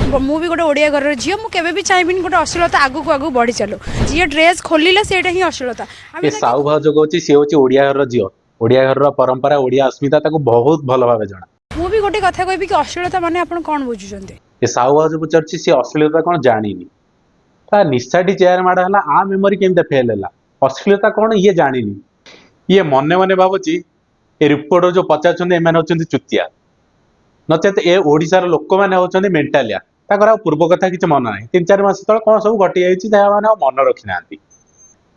ମୁଁ ବି ଗୋଟେ ଓଡ଼ିଆ ଘରର ଝିଅ। ମୁଁ କେବେ ବି ଚାହିଁବିନି ଗୋଟେ ଅଶ୍ଳୀଳତା ଆଗକୁ ଆଗକୁ ବଢ଼ି ଚାଲୁ। ଯିଏ ଡ୍ରେସ୍ ଖୋଲିଲା, ସେଇଟା ହିଁ ଅଶ୍ଳୀଳତା। ଆମେ ଏ ସାହୁ ଭାଉଜ କହୁଛି, ସିଏ ହଉଛି ଓଡ଼ିଆ ଘରର ଝିଅ, ଓଡ଼ିଆ ଘରର ପରମ୍ପରା, ଓଡ଼ିଆ ଅସ୍ମିତା ତାକୁ ବହୁତ ଭଲ ଭାବେ ଜଣା। ମୁଁ ବି ଗୋଟେ କଥା କହିବି କି ଅଶ୍ଳୀଳତା ମାନେ ଆପଣ କ'ଣ ବୁଝୁଛନ୍ତି? ଏ ସାହୁ ଭାଉଜ ପଚାରୁଛି, ସିଏ ଅଶ୍ଳୀଳତା କ'ଣ ଜାଣିନି। ତା ନିଶାଟି ଚେୟାର ମାଡ଼ ହେଲା, ଆ ମେମୋରି କେମିତି ଫେଲ୍ ହେଲା? ଅଶ୍ଳୀଳତା କ'ଣ ଇଏ ଜାଣିନି। ଇଏ ମନେ ମନେ ଭାବୁଛି, ଏ ରିପୋର୍ଟର ଯୋଉ ପଚାରୁଛନ୍ତି, ଏମାନେ ହଉଛନ୍ତି ଚୁତିଆ, ନଚେତ ଏ ଓଡ଼ିଶାର ଲୋକମାନେ ହଉଛନ୍ତି ମେଣ୍ଟାଲିଆ। ତାଙ୍କର ଆଉ ପୂର୍ବ କଥା କିଛି ମନେ ନାହିଁ। 3-4 ମାସ ତଳେ କ'ଣ ସବୁ ଘଟିଯାଇଛି, ଯାହା ମାନେ ଆଉ ମନେ ରଖିନାହାନ୍ତି।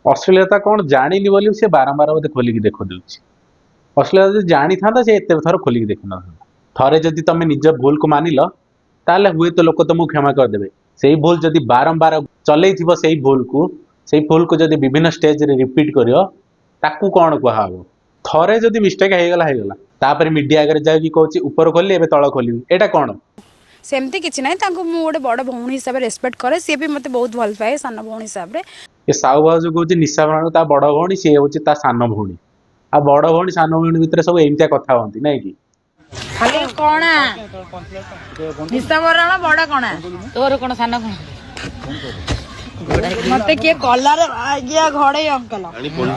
ଅଶ୍ଳୀଳତା କ'ଣ ଜାଣିନି ବୋଲି ସେ ବାରମ୍ବାର ବୋଧେ ଖୋଲିକି ଦେଖୁଦେଉଛି। ଅଶ୍ଳୀଳତା ଯଦି ଜାଣିଥାନ୍ତା, ସେ ଏତେ ଥର ଖୋଲିକି ଦେଖୁନଥାନ୍ତା। ଥରେ ଯଦି ତମେ ନିଜ ଭୁଲକୁ ମାନିଲ, ତାହେଲେ ହୁଏତ ଲୋକ ତମକୁ କ୍ଷମା କରିଦେବେ। ସେଇ ଭୁଲ ଯଦି ବାରମ୍ବାର ଚଲେଇଥିବ, ସେଇ ଭୁଲକୁ ଯଦି ବିଭିନ୍ନ ଷ୍ଟେଜରେ ରିପିଟ୍ କରିବ, ତାକୁ କ'ଣ କୁହାହବ? ଥରେ ଯଦି ମିଷ୍ଟେକ୍ ହେଇଗଲା, ହେଇଗଲା। ତାପରେ ମିଡିଆ ଆଗରେ ଯାଇକି କହୁଛି, ଉପର ଖୋଲିଲି, ଏବେ ତଳ ଖୋଲିବି। ଏଇଟା କ'ଣ? ସେମିତି କିଛି ନାହିଁ। ତାଙ୍କୁ ମୁଁ ଗୋଟେ ବଡ଼ ଭଉଣୀ ହିସାବରେ ରେସପେକ୍ଟ କରେ। ସିଏ ବି ମୋତେ ବହୁତ ଭଲ ପାଏ ସାନ ଭଉଣୀ ହିସାବରେ। ଏ ସାହୁ ଭାଉଜ କହୁଛି, ନିଶା ମହାରଣା ତା ବଡ଼ ଭଉଣୀ, ସିଏ ହଉଛି ତା ସାନ ଭଉଣୀ। ଆଉ ବଡ଼ ଭଉଣୀ ସାନ ଭଉଣୀ ଭିତରେ ସବୁ ଏମିତିଆ କଥା ହୁଅନ୍ତି, ନାଇଁ କି? ଖାଲି କଣା, ନିଶା ମରଣ ବଡ କଣା। ତୋର କଣ, ସାନ କଣ? ମତେ କିଏ କଲାରେ ଆଜ୍ଞା ଘଡେଇ ଅଙ୍କଲ।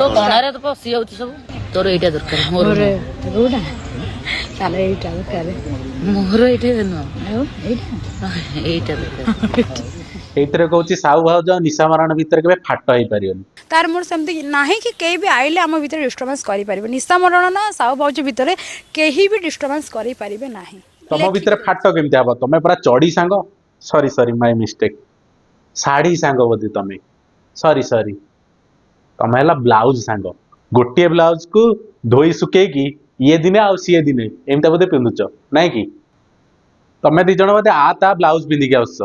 ତୋ କଣାରେ ତ ପଶି ଯାଉଛି ସବୁ। ତୋର ଏଇଟା ଦରକାର, ମୋର ନୁହଁ। କୋଉଟା ତାହେଲେ? ଏଇଟା ଦରକାର? ମୋର ଏଇଟା ନୁହଁ। ଆଉ ଏଇଟା? ଏଇଟା ଦରକାର। ଏଇଥିରେ କହୁଛି, ସାହୁ ଭାଉଜ ଆଉ ନିଶା ମହାରଣା ଭିତରେ କେବେ ଫାଟ ହେଇପାରିବନି। ତାର ମୋର ସେମିତି ନାହିଁ କି କେହି ବି ଆଇଲେ ଆମ ଭିତରେ ଡିଷ୍ଟର୍ବାନ୍ସ କରିପାରିବେ। ନିଶା ମରଣ ନା ସାହୁ ଭାଉଜ ଭିତରେ କେହି ବି ଡିଷ୍ଟର୍ବାନ୍ସ କରିପାରିବେ ନାହିଁ। ତମ ଭିତରେ ଫାଟ କେମିତି ହବ? ତମେ ପୁରା ଚଢି ସାଙ୍ଗ, ସରି ସରି, ମାଇ ମିଷ୍ଟେକ୍, ଶାଢୀ ସାଙ୍ଗ ବୋଧେ ତମେ। ସରି ସରି, ତମେ ହେଲା ବ୍ଲାଉଜ ସାଙ୍ଗ। ଗୋଟିଏ ବ୍ଲାଉଜକୁ ଧୋଇ ଶୁଖେଇକି ଇଏ ଦିନେ ଆଉ ସିଏ ଦିନେ ଏମିତିଆ ବୋଧେ ପିନ୍ଧୁଛ, ନାଇଁ କି? ତମେ ଦି ଜଣ ବୋଧେ ଆ ତା ବ୍ଲାଉଜ ପିନ୍ଧିକି ଆସୁଛ।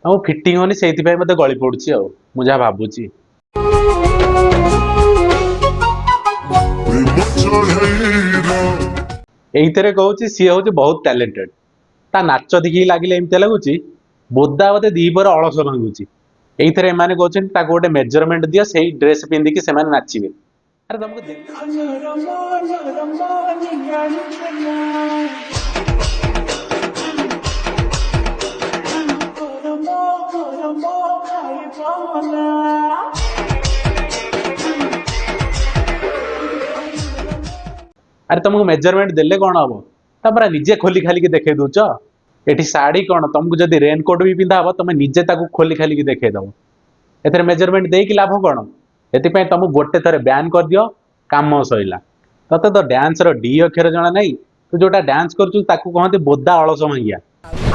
ତମକୁ ଫିଟିଂ ହଉନି, ସେଇଥିପାଇଁ ବୋଧେ ଗଳି ପଡୁଛି। ଆଉ ମୁଁ ଯାହା ଭାବୁଛି, ପ୍ରେମ ଚଢ଼େଇର ଏଇଥିରେ କହୁଛି, ସିଏ ହଉଛି ବହୁତ ଟ୍ୟାଲେଣ୍ଟେଡ। ତା ନାଚ ଦେଖିକି ଲାଗିଲେ ଏମିତିଆ ଲାଗୁଛି, ବୋଦା ବୋଧେ ଦିପହରେ ଅଳସ ଭାଙ୍ଗୁଛି। ଏଇଥିରେ ଏମାନେ କହୁଛନ୍ତି, ତାକୁ ଗୋଟେ ମେଜରମେଣ୍ଟ ଦିଅ, ସେଇ ଡ୍ରେସ ପିନ୍ଧିକି ସେମାନେ ନାଚିବେ। ଆରେ ତମକୁ ଆରେ ତମକୁ ମେଜରମେଣ୍ଟ ଦେଲେ କ'ଣ ହବ? ତାପରେ ନିଜେ ଖୋଲି ଖାଲିକି ଦେଖେଇ ଦଉଛ। ଏଠି ଶାଢୀ କ'ଣ, ତମକୁ ଯଦି ରେନକୋଟ ବି ପିନ୍ଧା ହବ, ତମେ ନିଜେ ତାକୁ ଖୋଲି ଖାଲିକି ଦେଖେଇ ଦବ। ଏଥିରେ ମେଜରମେଣ୍ଟ ଦେଇକି ଲାଭ କ'ଣ? ଏଥିପାଇଁ ତମକୁ ଗୋଟେ ଥରେ ବ୍ୟାନ୍ କରିଦିଅ, କାମ ସଇଲା। ତତେ ତ ଡ୍ୟାନ୍ସର ଡି ଅକ୍ଷର ଜଣା ନାହିଁ। ତୁ ଯୋଉଟା ଡ୍ୟାନ୍ସ କରୁଛୁ, ତାକୁ କହନ୍ତି ବୋଦା ଅଳସ ଭାଙ୍ଗିଆ।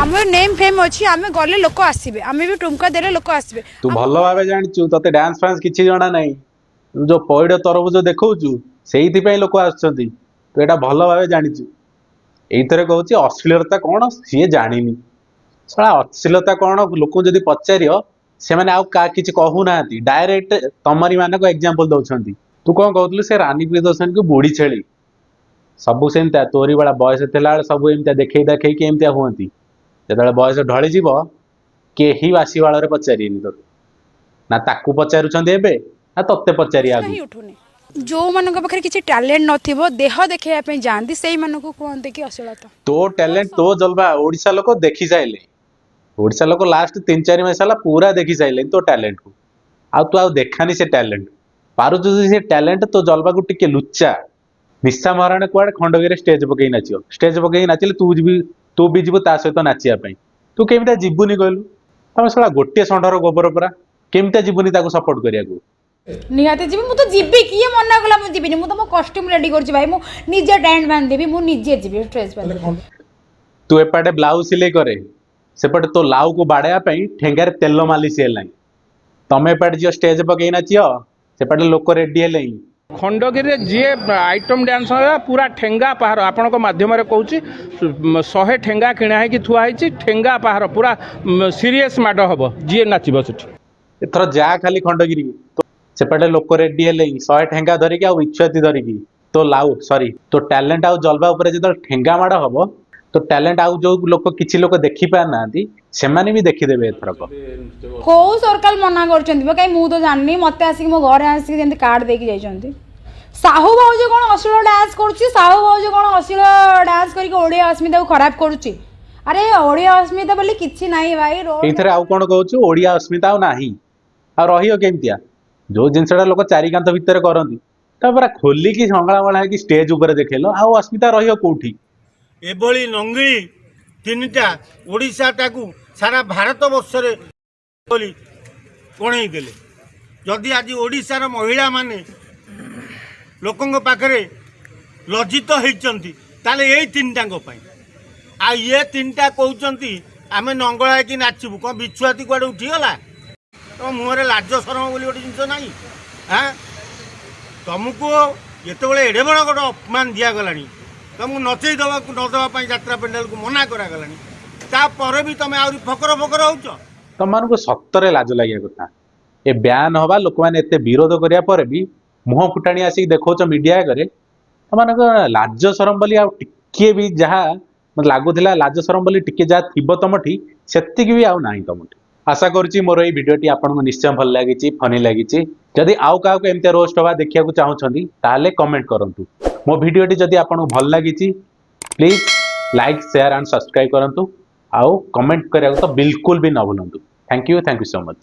ଆମର ନେମ୍ ଫେମ୍ ଅଛି। ଆମେ ଗଲେ ଲୋକ ଆସିବେ। ଆମେ ବି ଟୁମକା ଦେଲେ ଲୋକ ଆସିବେ। ତୁ ଭଲ ଭାବେ ଜାଣିଛୁ, ତତେ ଡ୍ୟାନ୍ସ ଫ୍ୟାନ୍ସ କିଛି ଜଣା ନାହିଁ। ତୁ ଯୋଉ ପଇଡ଼ ତରଭୁଜ ଦେଖଉଛୁ, ସେଇଥିପାଇଁ ଲୋକ ଆସୁଛନ୍ତି। ତୁ ଏଇଟା ଭଲ ଭାବେ ଜାଣିଛୁ। ଏଇଥିରେ କହୁଛି, ଅଶ୍ଳୀଳତା କ'ଣ ସିଏ ଜାଣିନି। ଶଳା, ଅଶ୍ଳୀଳତା କ'ଣ ଲୋକଙ୍କୁ ଯଦି ପଚାରିବ, ସେମାନେ ଆଉ କାହା କିଛି କହୁନାହାନ୍ତି, ଡାଇରେକ୍ଟ ତମରି ମାନଙ୍କୁ ଏକ୍ଜାମ୍ପଲ ଦଉଛନ୍ତି। ତୁ କ'ଣ କହୁଥିଲୁ? ସେ ରାନୀ ପ୍ରିୟଦର୍ଶନୀକୁ ବୁଢୀ ଛେଳି। ସବୁ ସେମିତିଆ, ତୋରି ଭଳିଆ ବୟସ ଥିଲାବେଳେ ସବୁ ଏମିତିଆ ଦେଖେଇ ଦେଖେଇକି ଏମିତିଆ ହୁଅନ୍ତି। ଯେତେବେଳେ ବୟସ ଢଳିଯିବ, କେହି ବାସି ବାଳରେ ପଚାରିବେନି ତୋତେ। ନା ତାକୁ ପଚାରୁଛନ୍ତି ଏବେ, ନା ତତେ ପଚାରିବା ହିଁ ଆଗକୁ। ଉଠୁନି। ଯେଉଁମାନଙ୍କ ପାଖରେ କିଛି ଟ୍ୟାଲେଣ୍ଟ ନଥିବ, ଦେହ ଦେଖେଇବା ପାଇଁ ଯାଆନ୍ତି, ସେଇମାନଙ୍କୁ କୁହନ୍ତି କି ଅଶ୍ଳୀଳତା। ତୋ ଟ୍ୟାଲେଣ୍ଟ, ତୋ ଜଲବା ଓଡ଼ିଶା ଲୋକ ଦେଖି ସାରିଲେ। ଓଡ଼ିଶା ଲୋକ ଲାଷ୍ଟ 3-4 ମାସ ହେଲା ପୁରା ଦେଖି ସାରିଲେଣି ତୋ ଟ୍ୟାଲେଣ୍ଟକୁ। ଆଉ ତୁ ଆଉ ଦେଖାନି ସେ ଟ୍ୟାଲେଣ୍ଟ। ପାରୁଛୁ ଯଦି ସେ ଟ୍ୟାଲେଣ୍ଟ, ତୋ ଜଲବାକୁ ଟିକେ ଲୁଚା। ନିଶା ମହାରଣା କୁଆଡେ ଖଣ୍ଡଗିରିରେ ଷ୍ଟେଜ ପକେଇ ନାଚିବ? ଷ୍ଟେଜ ପକେଇକି ନାଚିଲେ ତୁ ଯିବି, ତୁ ବି ଯିବୁ ତା ସହିତ ନାଚିବା ପାଇଁ। ତୁ କେମିତିଆ ଯିବୁନି କହିଲୁ? ତମେ ଶଳା ଗୋଟିଏ ଷଣ୍ଢର ଗୋବର ପରା। କେମିତିଆ ଯିବୁନି ତାକୁ ସପୋର୍ଟ କରିବାକୁ? ନିହାତି ଯିବି। ମୁଁ ତ ଯିବି, କିଏ ମନା କଲା ମୁଁ ଯିବିନି? ମୁଁ ତ ମୋ କଷ୍ଟ୍ୟୁମ୍ ରେଡି କରୁଛି ଭାଇ। ମୁଁ ନିଜେ ଟେଣ୍ଟ ବାନ୍ଧିବି, ମୁଁ ନିଜେ ଯିବି ଡ୍ରେସ୍ ବାନ୍ଧିବି। ତୁ ଏପଟେ ବ୍ଲାଉଜ ସିଲେଇ କରେ, ସେପଟେ ତୋ ଲାଉକୁ ବାଡେଇବା ପାଇଁ ଠେଙ୍ଗାରେ ତେଲ ମାଲିସ ହେଲାଣି। ତମେ ଏପଟେ ଯିବ ଷ୍ଟେଜ ପକେଇ ନାଚିବ, ସେପଟେ ଲୋକ ରେଡି ହେଲେଣି। ଖଣ୍ଡଗିରିରେ ଯିଏ ଆଇଟମ୍ ଡ୍ୟାନ୍ସ ହେଲା, ପୁରା ଠେଙ୍ଗା ପାହାର। ଆପଣଙ୍କ ମାଧ୍ୟମରେ କହୁଛି, 100 ଠେଙ୍ଗା କିଣା ହେଇକି ଥୁଆ ହେଇଛି। ଠେଙ୍ଗା ପାହାର, ପୁରା ସିରିୟସ୍ ମାଡ଼ ହବ ଯିଏ ନାଚିବ ସେଠି। ଏଥର ଯା ଖାଲି ଖଣ୍ଡଗିରି, ସେପଟେ ଲୋକ ରେଡି ହେଲେଣି 100 ଠେଙ୍ଗା ଧରିକି ଆଉ ଇଛୁଆତି ଧରିକି। ତୋ ଲାଉ, ସରି, ତୋ ଟ୍ୟାଲେଣ୍ଟ ଆଉ ଜଲବା ଉପରେ ଯେତେବେଳେ ଠେଙ୍ଗା ମାଡ଼ ହବ, ତୋ ଟ୍ୟାଲେଣ୍ଟ ଆଉ ଯୋଉ ଲୋକ କିଛି ଲୋକ ଦେଖି ପାରୁନାହାନ୍ତି, ସେମାନେ ବି ଦେଖିଦେବେ ଏଥରକ। କୋଉ ସରକାର ମନା କରୁଛନ୍ତି ବା? କାଇଁ, ମୁଁ ତ ଜାଣିନି। ମତେ ଆସିକି ମୋ ଘରେ ଆସିକି ଯେମିତି କାର୍ଡ ଦେଇକି ଯାଇଛନ୍ତି। ସାହୁ ଭାଉଜ କ'ଣ ଅଶ୍ଳୀଳ ଡ୍ୟାନ୍ସ କରୁଛି? ସାହୁ ଭାଉଜ କ'ଣ ଅଶ୍ଳୀଳ ଡ୍ୟାନ୍ସ କରିକି ଓଡ଼ିଆ ଅସ୍ମିତାକୁ ଖରାପ କରୁଛି? ଆରେ, ଓଡ଼ିଆ ଅସ୍ମିତା ବୋଲି କିଛି ନାହିଁ ଭାଇ, ରୋଡ ଏଇଥିରେ ଆଉ କଣ କହୁଛୁ? ଓଡ଼ିଆ ଅସ୍ମିତା ଆଉ ନାହିଁ, ଆଉ ରହିବ କେମିତିଆ? ଯୋଉ ଜିନିଷଟା ଲୋକ ଚାରି କାନ୍ଥ ଭିତରେ କରନ୍ତି, ତା ପୁରା ଖୋଲିକି ସଙ୍ଗଳା ମଳା ହେଇକି ଷ୍ଟେଜ ଉପରେ ଦେଖେଇଲ, ଆଉ ଅସ୍ମିତା ରହିବ କୋଉଠି? ଏଭଳି ନଙ୍ଗଳି ତିନିଟା ଓଡ଼ିଶାଟାକୁ ସାରା ଭାରତ ବର୍ଷରେ ବୋଲି ଗଣେଇ ଦେଲେ। ଯଦି ଆଜି ଓଡ଼ିଶାର ମହିଳାମାନେ ଲୋକଙ୍କ ପାଖରେ ଲଜ୍ଜିତ ହେଇଛନ୍ତି, ତାହେଲେ ଏଇ ତିନିଟାଙ୍କ ପାଇଁ। ଆଉ ଇଏ ତିନିଟା କହୁଛନ୍ତି ଆମେ ନଙ୍ଗଳା ହେଇକି ନାଚିବୁ। କ'ଣ ବିଛୁଆତି କୁଆଡ଼େ ଉଠିଗଲା? ତମ ମୁହଁରେ ଲାଜ ସରମ ବୋଲି ଗୋଟେ ଜିନିଷ ନାହିଁ? ଆଁ ତମକୁ ଯେତେବେଳେ ଏଡ଼େ ବଡ଼ ଗୋଟେ ଅପମାନ ଦିଆଗଲାଣି, ତମକୁ ନଚେଇ ଦେବାକୁ ନ ଦେବା ପାଇଁ ଯାତ୍ରା ପେଣ୍ଡାଲକୁ ମନା କରାଗଲାଣି, ତାପରେ ବି ତମେ ଆହୁରି ଫକର ଫକର ହେଉଛ। ତମମାନଙ୍କୁ ସତରେ ଲାଜ ଲାଗିବା କଥା। ଏ ବ୍ୟାନ୍ ହବା, ଲୋକମାନେ ଏତେ ବିରୋଧ କରିବା ପରେ ବି ମୁହଁ ଫୁଟାଣି ଆସିକି ଦେଖଉଛ ମିଡିଆ ଆଗରେ। ତମମାନଙ୍କ ଲାଜ ସରମ ବୋଲି ଆଉ ଟିକିଏ ବି, ଯାହା ମତେ ଲାଗୁଥିଲା ଲାଜ ସରମ ବୋଲି ଟିକେ ଯାହା ଥିବ ତମଠି, ସେତିକି ବି ଆଉ ନାହିଁ ତମଠି। ଆଶା କରୁଛି ମୋର ଏଇ ଭିଡିଓଟି ଆପଣଙ୍କୁ ନିଶ୍ଚୟ ଭଲ ଲାଗିଛି, ଫନି ଲାଗିଛି। ଯଦି ଆଉ କାହାକୁ ଏମିତିଆ ରୋଷ୍ଟ ହବା ଦେଖିବାକୁ ଚାହୁଁଛନ୍ତି, ତାହେଲେ କମେଣ୍ଟ କରନ୍ତୁ। ମୋ ଭିଡିଓଟି ଯଦି ଆପଣଙ୍କୁ ଭଲ ଲାଗିଛି, please like, share and subscribe କରନ୍ତୁ। ଆଉ କମେଣ୍ଟ କରିବାକୁ ତ ବିଲକୁଲ ବି ନ ଭୁଲନ୍ତୁ। Thank you, thank you so much.